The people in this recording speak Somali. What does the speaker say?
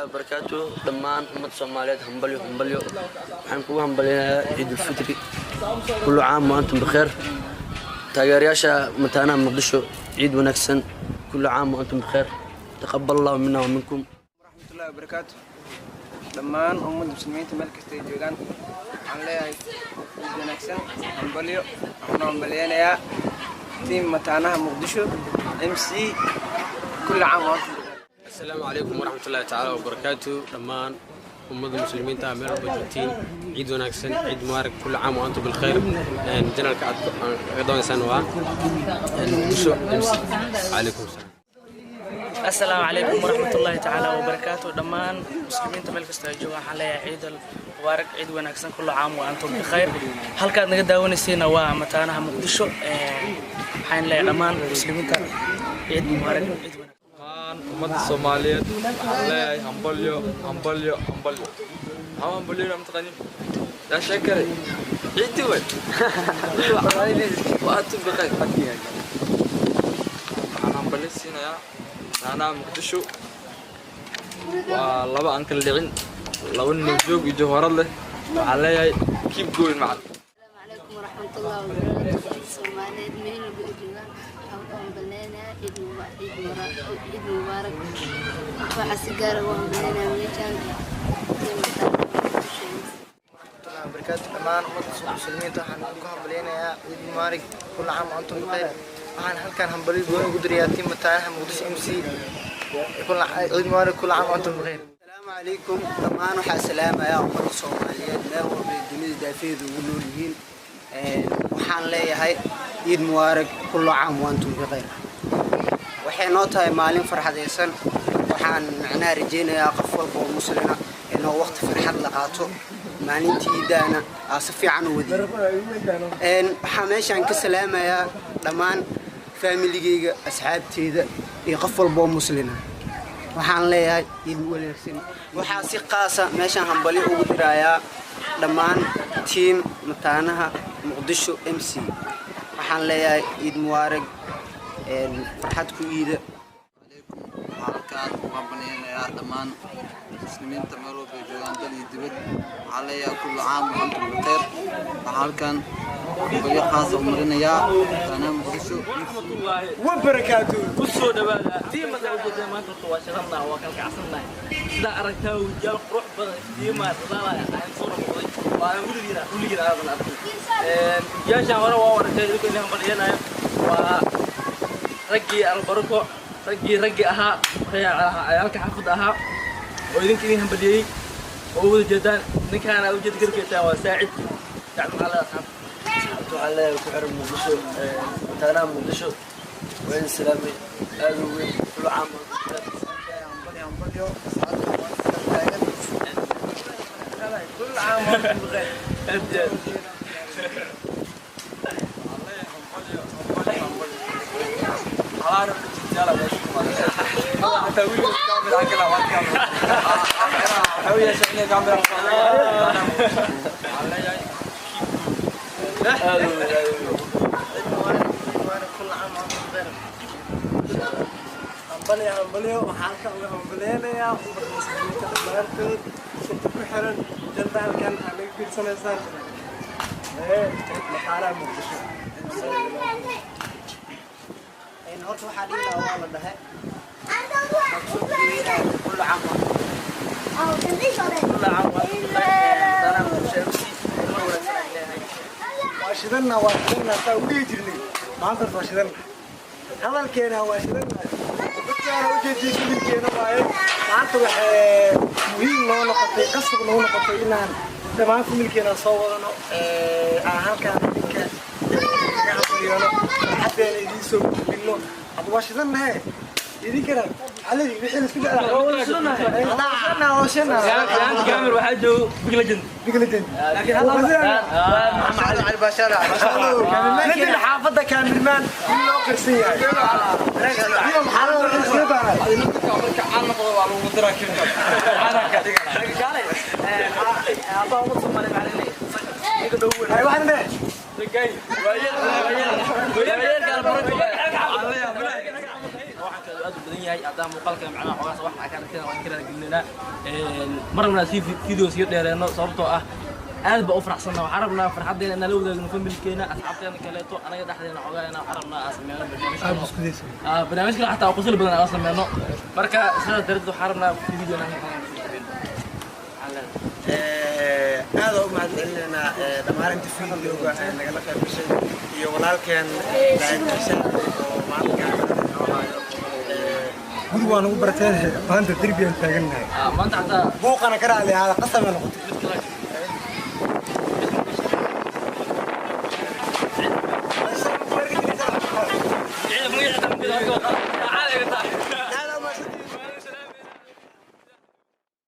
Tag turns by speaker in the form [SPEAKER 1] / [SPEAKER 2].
[SPEAKER 1] Waraxmatullahi wabarakaatu. Dhammaan ummadda Soomaaliyeed, hambalyo, hambalyo. Waxaan kugu hambalyanayaa Ciidulfitri. Kullu caam wa antum bikheer. Taageerayaasha Mataanaha Muqdisho, ciid wanaagsan. Kullu caam wa antum bikheer. Taqabal Allahu mina wa minkum.
[SPEAKER 2] Waraxmatullahi wabarakaatu. Dhammaan ummadda Muslimiinta meel kasta ay joogaan, waxaan leeyahay ciid wanaagsan, hambalyo. Waxaan hambalyeynayaa team Mataanaha Muqdisho MC. Kulli caam wa antum bikheer.
[SPEAKER 3] Asalaamu calaykum waraxmatullahi tacaala wabarakaatu. Dhammaan ummadda Muslimiinta ah meel walba joogtiin, ciid wanaagsan, ciid mubaarak, kulli caam wa antum bilkhayr. Channelka aad kaga doonaysaan waa Muqdisho MC. Calaykum salaam.
[SPEAKER 4] Asalaamu calaykum waraxmatullaahi tacaala wabarakaatu. Dhammaan Muslimiinta meel kasta ay joogaan, waxaan leeyahay ciid mubaarak, ciid wanaagsan, kullu caam wa antum bikhayr. Halkaad naga daawanaysiina waa Mataanaha Muqdisho. Waxaan leeyahay dhammaan Muslimiinta, ciid mubaarak, ciid wanaagsan.
[SPEAKER 5] Dhammaan ummadda Soomaaliyeed waxaan leeyahay hambalyo, hambalyo, hambalyo. Maxaa hambalyo mataqaanin? Yaa sheekare ciidi way wa antum bikhayr. Waxaan hambalyo siinayaa Mataanaha Muqdisho. Waa laba aan kala dhicin, laba nin oo joog iyo jawharad leh. Waxaan leeyahay keep going, macal.
[SPEAKER 6] Asalaamu calaykum waraxmatullahi wabarakaatu. Soomaaliyeed meel walba ay joogaan, waxaan u hambaleynayaa ciid ciid mubaarak. Waxaa si gaar ah ugu hambaleynayaa meeshaan.
[SPEAKER 2] Barakaatu. Dhammaan ummadda Muslimiinta waxaan ku hambaleynayaa ciid mubaarak, kullu caam wa antum bikhayr. Waxaan halkan hambalyo gooni ugu dirayaa team Mataanaha Muqdisho MC. Ciid mubaarak, kullu caam wa antum bikhayr.
[SPEAKER 7] Asalaamu calaykum. Dhammaan waxaa salaamayaa ummadda Soomaaliyeed meel walba ay dunida daafeeda ugu nool yihiin. Waxaan leeyahay ciid mubaarak, kullu caam wa antum bikhayr. Waxay noo tahay maalin farxadaysan. Waxaan macnaha rajaynayaa qof walba oo Muslina inuu waqti farxad la qaato, maalintii iidaana aa si fiican u wadiyo. Waxaa meeshaan ka salaamayaa dhammaan faamiligeyga, asxaabteyda iyo qof walba oo Muslina. Waxaan leeyahay ciid wanaagsan. Waxaa si qaasa meeshaan hambalyo ugu dirayaa dhammaan team Mataanaha Muqdisho MC. Waxaan leeyahay ciid mubaarak, farxad ku iida.
[SPEAKER 8] Waxaan halkaan ugu hambalyeynayaa dhammaan Muslimiinta meel walba ay joogaan, dal iyo dibad. Waxaan leeyahay kullu caam wa antum bikhayr. Waxaan halkaan hambalyo khaasa u marinayaa Mataanaha Muqdisho.
[SPEAKER 9] Wabarakaatu.
[SPEAKER 10] Ku soo dhawaada team Mataanaha. Ujeedaa, maanta horta waa shaqadnaa, waa kala kacsannahay. Sidaa aragtaa, wajaal qurux badan iftiimaa dadaalaya aan soo noqday, waa weligiina weligiina aadan arkin. Wajaashaan hore waa aragtay idinka inay hambalyeenayo. Waa raggii Albarako, raggii ahaa ciyaalka xaafadda ahaa oo idinka idin hambalyeeyey oo wada jeedaan. Ninkaan aad ujeeda garkeetaan waa Saacid. Saacid, maxaa leedahay asxaabta?
[SPEAKER 1] Asxaabta waxaan leeyahay ku xiran Muqdisho, Mataanaha Muqdisho, waa idin salaamay aad u weyn. Kullu caam wa antum
[SPEAKER 2] كل عام وانتم بخير.
[SPEAKER 10] Aad iyo aad.
[SPEAKER 5] حتى ويلي كاميرا كلا كاميرا waxay u yeeshay inay kaamira waxaan leeyahay.
[SPEAKER 10] Aad u weyn, aad u weyn.
[SPEAKER 2] كل عام وانتم بخير. Hambalyo, hambalyo. Waxaan halkan uga hambalyeynayaa ummadda Muslimiinta dhammaantood, inta ku xiran channelkan aad naga fiirsanaysaan ee Mataanaha Muqdisho.
[SPEAKER 7] Horta waxaa dhihi lahaa waa la dhahay kullu caam wa
[SPEAKER 10] كل عام وانتم بخير. Mataanaha Muqdisho MC, mar wanaagsan aan leeyahay.
[SPEAKER 2] Waa shidanna, waa shidanna, saa u dhihi jirnay. Maanta horta waa shidanna, hadalkeena waa shidanna. Dadkaana ujeediyay familkeena waaye. Maanta waxay muhiim noo noqotay, qasab noo noqotay inaan dhammaan familkeena soo wadano, aan halkaan idinka kaga hambalyono, farxadeena idiin soo gudbino. Hadda waa shidannahe, idinkana caladi wixii la isku jeclaa waa shidanna.
[SPEAKER 10] Kaamir waxaa joogo Big Legend.
[SPEAKER 2] Big Legend.
[SPEAKER 10] Laakiin hadda Maxamed
[SPEAKER 7] Cali Baashaala.
[SPEAKER 2] Legend xaafadda, kaamirmaan in loo qirsan yahay iyo maxaa iskaga baahnaa.
[SPEAKER 5] Marka caan noqdo waa lagu diraa kirka caanka dhigana.
[SPEAKER 10] Kaalay, aabbaha ummadda Soomaaliyeed maxaa leeyahay? Ninka dhow weyn.
[SPEAKER 2] Ay, waxaan leeyahay
[SPEAKER 10] waayeelka Albarako. Waxaan kaloo aad u badan yahay. Haddaa muuqaalka macnaha xogaas wax ka aragteen, waan ka raaligelinaynaa. Ma rabnaa si video sii dheereeno, sababtoo ah aad baa u faraxsanna. Waxaan rabnaa farxaddeena inaan la wadaagno familkeena, asxaabteena kaleeto, anaga dhexdeena xogaa inaan, waxaan rabnaa aan sameyno barnaamij. Barnaamij kale xataa oo qosol badan aan sameyno. Marka sidaas darteed waxaan rabnaa video inaan
[SPEAKER 2] Aad u mahadcelinaynaa dhammaan inta videoga nagala qayb gashay iyo walaalkeen Daahir oo maanta gacanta noo hayo. Guri waa nagu barateen, maanta derbi aan taagannahay.
[SPEAKER 10] Maanta xataa
[SPEAKER 2] buuqana ka raali ahaada, qasabay noqotay.
[SPEAKER 10] Mid kale.